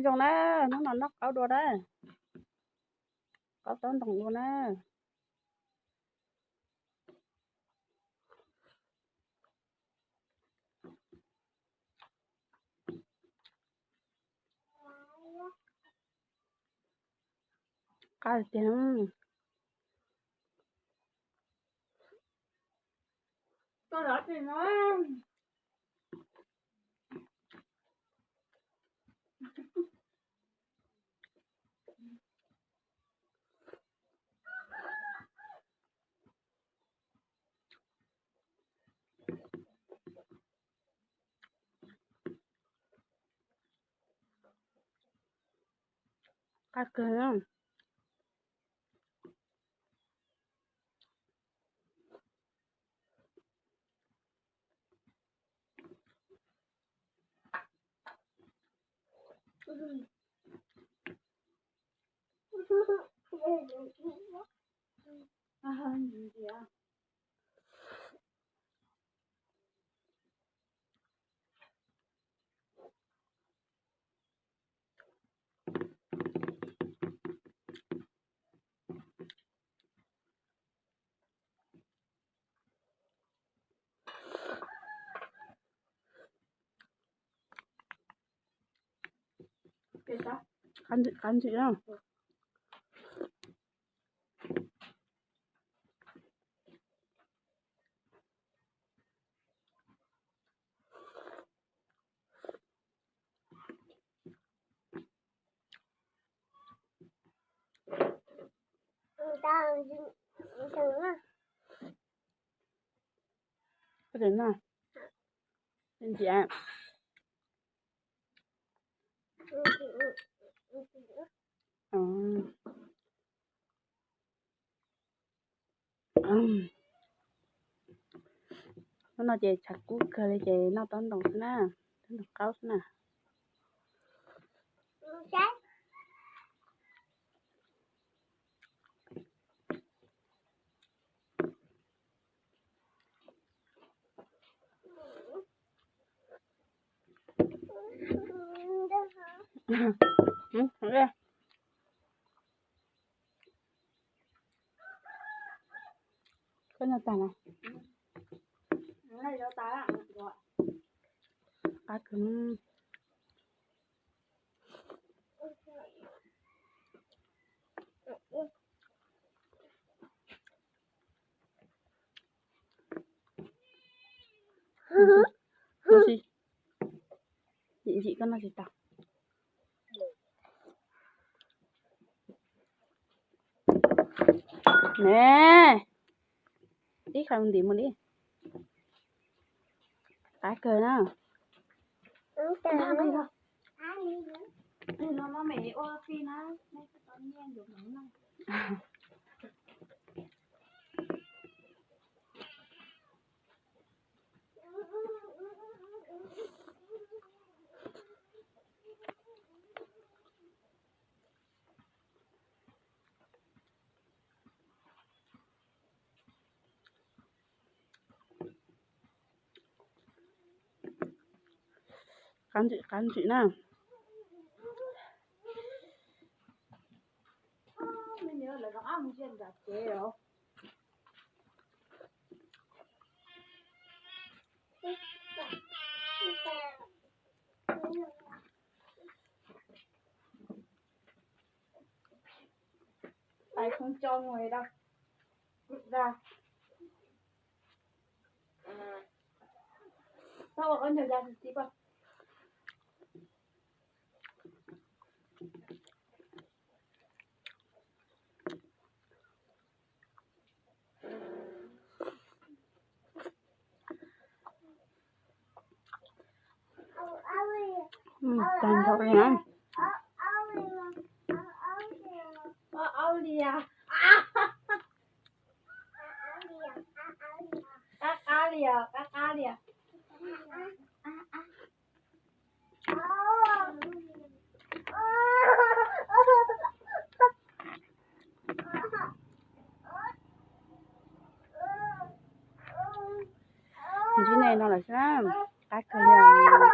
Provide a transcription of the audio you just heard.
Zoo na, hnub no noj qaub dua na, qaub taub ntoos dua na. Qab tiag. Qab kawg. Qab ntxim, qab ntxim na. Ntxim na. Ntxim. Hnub no ces tshav kub kawg li ces noj taub ntoos xwb na, taub ntoos qaub xwb na. Koj noj tag na. Qab kawg. Ntxim, ntxim koj noj tsis tau. Ne, ib qho ntim mus li. Qab kawg na. Qab ntxim, qab ntxim na. Tais không cho ngồi đâu. Ra. Tao có nhiều da thì tí coi. Tag nrho li na. Qab qab li os, qab qab li os. Ntsib nej no lawm xwb na.